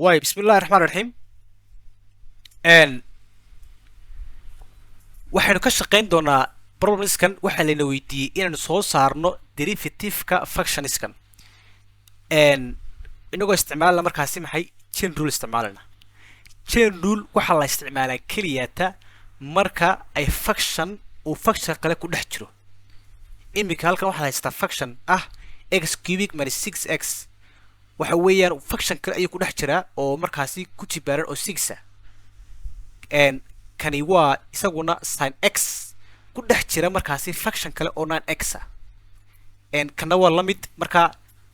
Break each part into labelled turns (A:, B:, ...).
A: Waay, bismi illahi raxmaan raxiim. Waxaynu ka shaqayn doonaa problemskan. Waxaa layna weydiiyey inaynu soo saarno derivative-ka functionskan inagoo isticmaalna markaasi maxay chain rule isticmaalana. Chain rule waxaa la isticmaalaa keliyata marka ay function uu function kale ku dhex jiro. Iminka halkan waxaad haysataa function ah x cubic minus six x. Waxa weeyaan function kale ayuu ku dhex jiraa oo markaasi ku jibaaran oo six ah. Kani waa isaguna sin x ku dhex jira markaasi function kale oo nine x ah. Kana waa la mid. Marka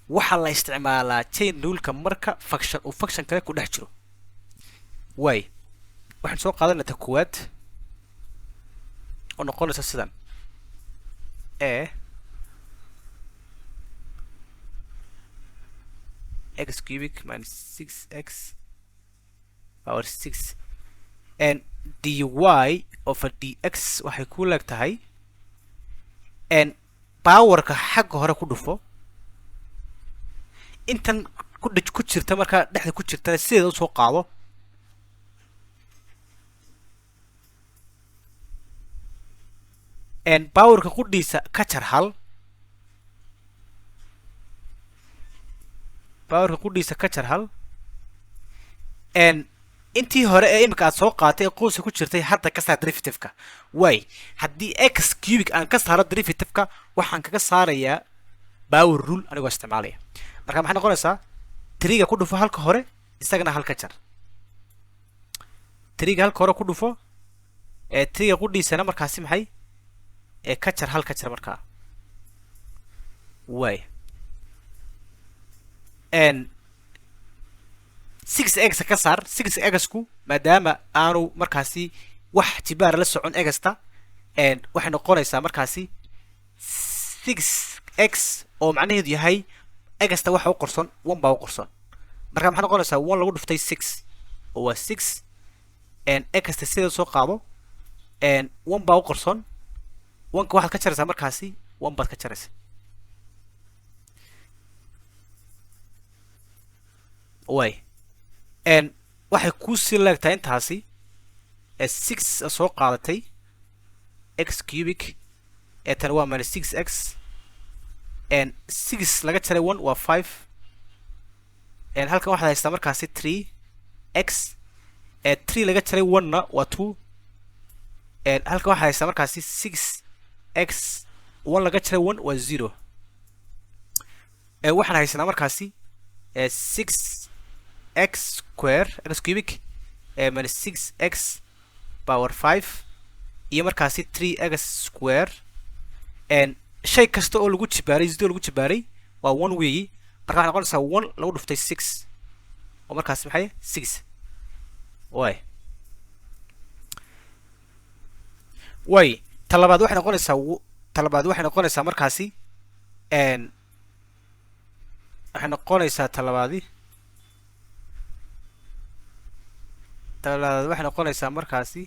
A: waxaa la isticmaalaa chain ruleka marka function uu function kale ku dhex jiro. Waay, waxaan soo qaadanaa ta koowaad oo noqonaysa sidan: a x cubic minus six x power six and dy over dx waxay ku leeg tahay n powerka xagga hore ku dhufo, intan ku dhij ku jirta markaa dhexda ku jirtana sideeda usoo qaado. N powerka qudhiisa ka jar hal, powerka qudhiisa ka jar hal. N intii hore ee imika aad soo qaatay ee qowska ku jirtay hadda ka saar derivative-ka. Waay, haddii x cubic aan ka saaro derivative-ka, waxaan kaga saarayaa power rule anigoo isticmaalaya. Marka maxay noqonaysaa? Three-ga ku dhufo halka hore, isagana halka jar. Three-ga halka hore ku dhufo, ee three-ga qudhiisana markaasi maxay ee ka jar, halka jar. Markaa waay, n six x ka saar. Six x-ku maadaama aanu markaasi wax jibaara la socon x-ta, waxay noqonaysaa markaasi six x oo macnaheedu yahay x-ta waxa u qorson one baa u qorson. Marka maxay noqonaysaa? One lagu dhuftay six oo waa six. X-ta sida soo qaado, one baa u qorson, one-ka waxaad ka jaraysaa markaasi one baad ka jaraysaa. Way, waxay kuusii leegtahay intaasi six soo qaadatay x cubic ee tan waa minus six x. Six laga jaray one waa five. Halkan waxaad haystaa markaasi three x. Three laga jaray one-na waa two. Halkan waxaad haystaa markaasi six x, one laga jaray one waa zero. Waxaan haysanaa markaasi six x square x cubic minus six x power five iyo markaasi three x square. Shay kasta oo lagu jibaaray zero lagu jibaaray waa one weeyi. Marka waxay noqonaysaa one lagu dhuftay six oo markaasi maxay six. Way, ta labaad waxay noqonaysaa, markaasi waxay noqonaysaa ta labaad waxay noqonaysaa markaasi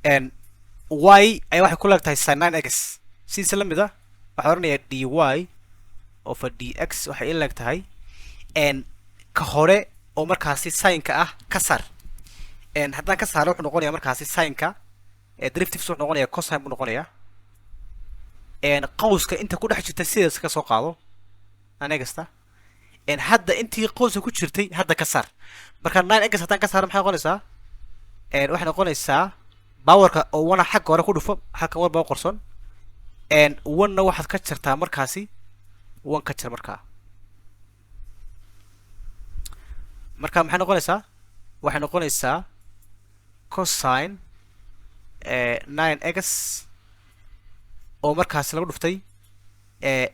A: y ayaa waxay ku leeg tahay sin nine x. Sidiisa la mid ah waxaa odhanayaa dy over dx waxay i leeg tahay ka hore oo markaasi sinka ah ka saar. Haddaan ka saaro, wuxuu noqonayaa markaasi sinka derivatives wuxuu noqonayaa cosine buu noqonayaa. Qawska inta ku dhex jirta sidaas ka soo qaado anegasta. Hadda intii qowska ku jirtay hadda ka saar. Marka nine x haddaan ka saaro, maxay noqonaysaa? Waxay noqonaysaa powerka oo one xagga hore ku dhufo, halkan one baa u qorson. One-na waxaad ka jartaa markaasi one ka jar. Marka maxay noqonaysaa? Waxay noqonaysaa cosine nine x oo markaasi lagu dhuftay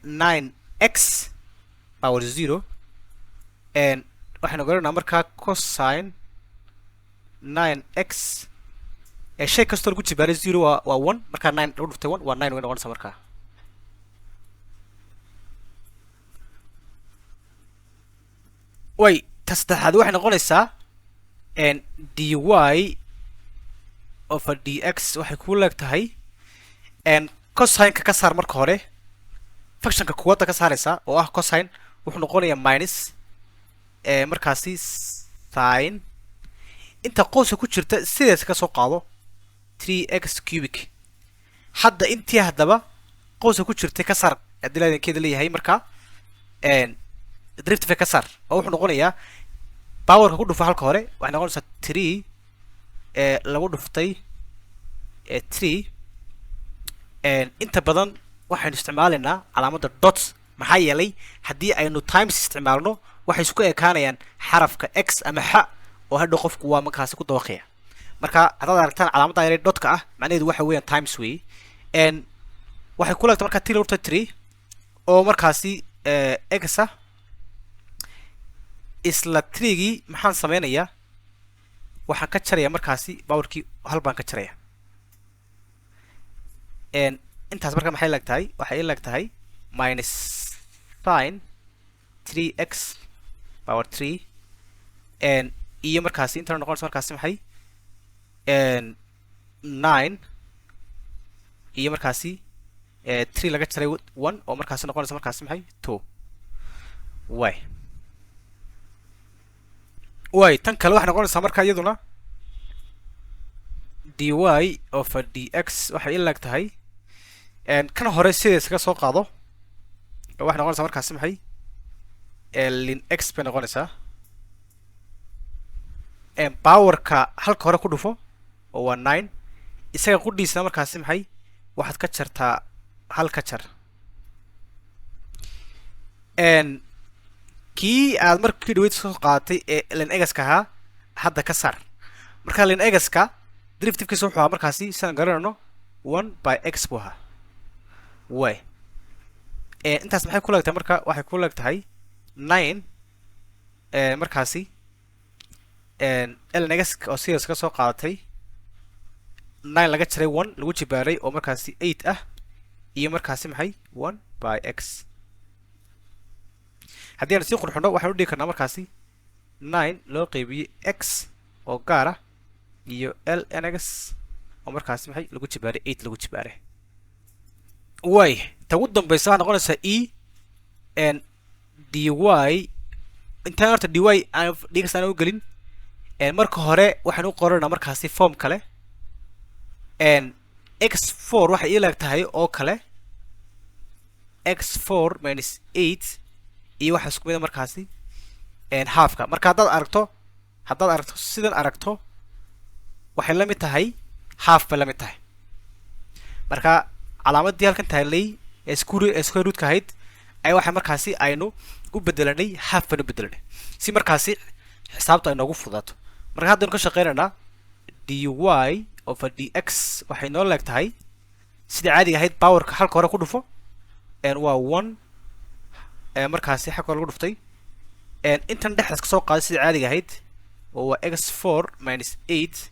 A: nine x power zero. Waxaynu garanaa markaa cosine nine x, shay kastoo lagu jibaaray zero waa one. Markaa nine lagu dhuftay one waa nine way noqonaysaa markaa. Way, ta saddexaad waxay noqonaysaa dy over dx waxay ku leeg tahay cosine-ka ka saar marka hore, functionka kuwadda ka saaraysaa oo ah cosine, wuxuu noqonayaa minus. Markaasi sin inta qowska ku jirta sidees ka soo qaado, 3 x cubic. Hadda intii haddaba qowska ku jirtay ka saar, haddii laadankeeda leeyahay. Marka derivative ka saar oo wuxuu noqonayaa powerka ku dhufo halka hore, waxay noqonaysaa 3 lagu dhuftay 3. Inta badan waxaynu isticmaalaynaa calaamadda dot, maxaa yeelay haddii aynu times isticmaalno, waxay isku ekaanayaan xarafka x ama x, oo hadhow qofku waa markaasi ku dabaqaya. Marka haddaad aragtaan calaamadda yare dotka ah, macnaheedu waxa weeyaan times wey. Waxay ku laagtay markaa 3 lagu dhuftay 3 oo markaasi x ah. Isla threegii maxaan sameynayaa? Waxaan ka jarayaa markaasi powerkii, hal baan ka jaraya. Intaas marka maxay leeg tahay? Waxay i leeg tahay minus sin 3 x power 3 iyo markaasi intana noqonaysa markaasi maxay? 9 iyo markaasi 3 laga jaray 1, oo markaasi noqonaysa markaasi maxay? 2. Way tan kale waxay noqonaysaa marka iyaduna dy over dx waxay i leeg tahay kan hore sidees ka soo qaado, oo waxay noqonaysaa markaasi maxay? Ln x bay noqonaysaa. Powerka halka hore ku dhufo, oo waa 9. Isaga qudhiisna markaasi maxay? Waxaad ka jartaa hal, ka jar. Kii aad markii dhaweyd soo qaadatay ee ln x-ka ahaa hadda ka saar. Marka ln x-ka derivativekiisa wuxuu ahaa markaasi, sidaan garanayno, 1 by x buu ahaa. Way intaas maxay ku leegtahay? Marka waxay ku leeg tahay 9 markaasi ln x oo sidaas ka soo qaadatay, 9 laga jaray 1 lagu jibaaray, oo markaasi 8 ah, iyo markaasi maxay? 1 by x. Haddii aan sii qurxino, waxaan u dhigi karnaa markaasi 9 loo qeybiyey x oo gaar ah iyo l n x oo markaasi maxay? Lagu jibaaray 8 lagu jibaaray. Way ta ugu dambaysa waxay noqonaysaa e n dy. Intaan horta dy aan dx aan u gelin, marka hore waxaan u qoranaa markaasi form kale. X 4 waxay ii leeg tahay oo kale x 4 minus 8 iyo waxa isku mid a markaasi halfka. Marka haddaad aragto sidan aragto, waxay la mid tahay half bay la mid tahay. Marka calaamadii halkan taallay ee square rootka ahayd ayaa waxay markaasi aynu u bedelanay, half baynu u bedelanay, si markaasi xisaabtu ay noogu fududaato. Marka haddaynu ka shaqeynaynaa, dy over dx waxay noo leeg tahay, sidai caadiga ahayd, powerka halka hore ku dhufo, waa 1 markaasi xagga hore lagu dhuftay. Intan dhexdaas kasoo qaaday sidai caadiga ahayd, oo waa x 4 minus 8.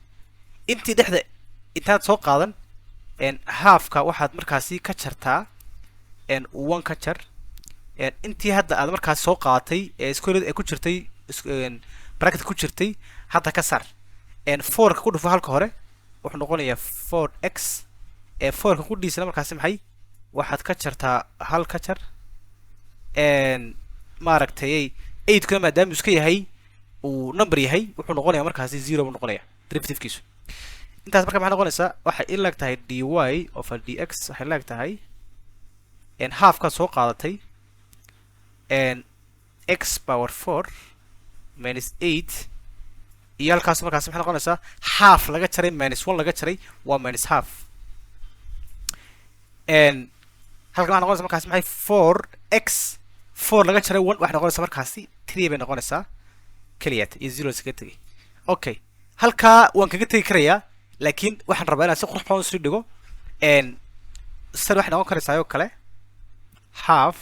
A: Intii dhexda intaad soo qaadan, halfka waxaad markaasi ka jartaa 1 ka jar. Intii hadda aad markaasi soo qaadatay ee square ee ku jirtay bracket ku jirtay hadda ka saar. Fourka ku dhufo halka hore, wuxuu noqonayaa 4 x. Fourka ku dhiisana markaasi maxay? Waxaad ka jartaa hal, ka jar. Maaragtay, eightkuna maadaama iska yahay uu number yahay, wuxuu noqonayaa markaasi 0 buu noqonaya derivativekiisu. Intaas marka maxay noqonaysaa? Waxay i leeg tahay dy over dx waxay leeg tahay halfkaad soo qaadatay x power 4 minus 8 iyo halkaas markaasi maxay noqonaysaa? Half laga jaray minus 1 laga jaray waa minus half. Halkan waxay noqonaysaa markaasi maxay? 4 x, 4 laga jaray 1 waxay noqonaysaa markaasi 3 bay noqonaysaa keliyaat, iyo 0 iskaga tegay. Okay, halkaa waan kaga tegi karayaa, laakiin waxaan rabaa inaan si qurux badan sii dhigo. Sar waxay noqon karaysaa oo kale half.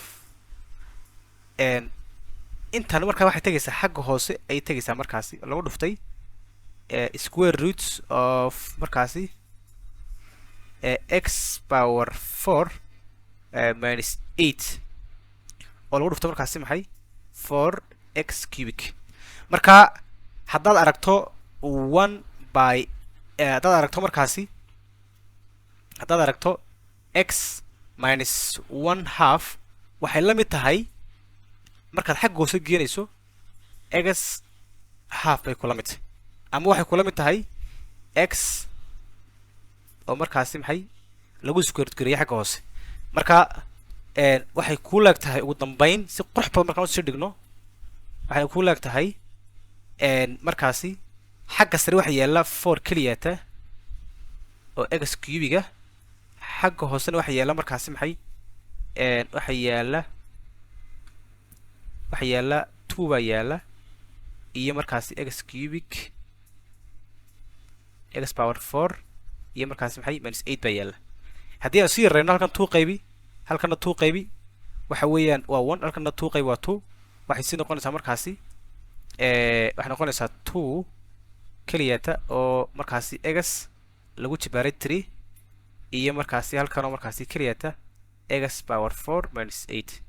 A: Intan markaa waxay tegaysaa xagga hoose ayay tegaysaa, markaasi lagu dhuftay square roots of markaasi x power 4 minus 8, oo lagu dhufto markaasi maxay? 4 x cubic. Marka haddaad aragto 1 by haddaad aragto markaasi, haddaad aragto x minus 1/2 waxay la mid tahay, markaad xagga hoose geenayso. X half bay kula mid tahay, ama waxay kula mid tahay x oo markaasi maxay lagu square gareeyay xagga hoose. Marka waxay ku leeg tahay ugu dambeyn, si qurux badan markaan usii dhigno, waxay ku leeg tahay markaasi xagga sare waxa yaalla four keliyata oo x cubiga, xagga hoosena waxa yaalla markaasi maxay, waxa yaalla two baa yaalla iyo markaasi x cubic, x power four iyo markaasi maxay minus eight baa yaalla. Haddii aan sii yareyno, halkan two qaybi, halkana two qaybi, waxa weeyaan waa one, halkana two qaybi waa two. Waxay sii noqonaysaa markaasi, waxay noqonaysaa two keliyata oo markaasi x lagu jibaaray three iyo markaasi halkanoo markaasi keliyata x power four minus eight.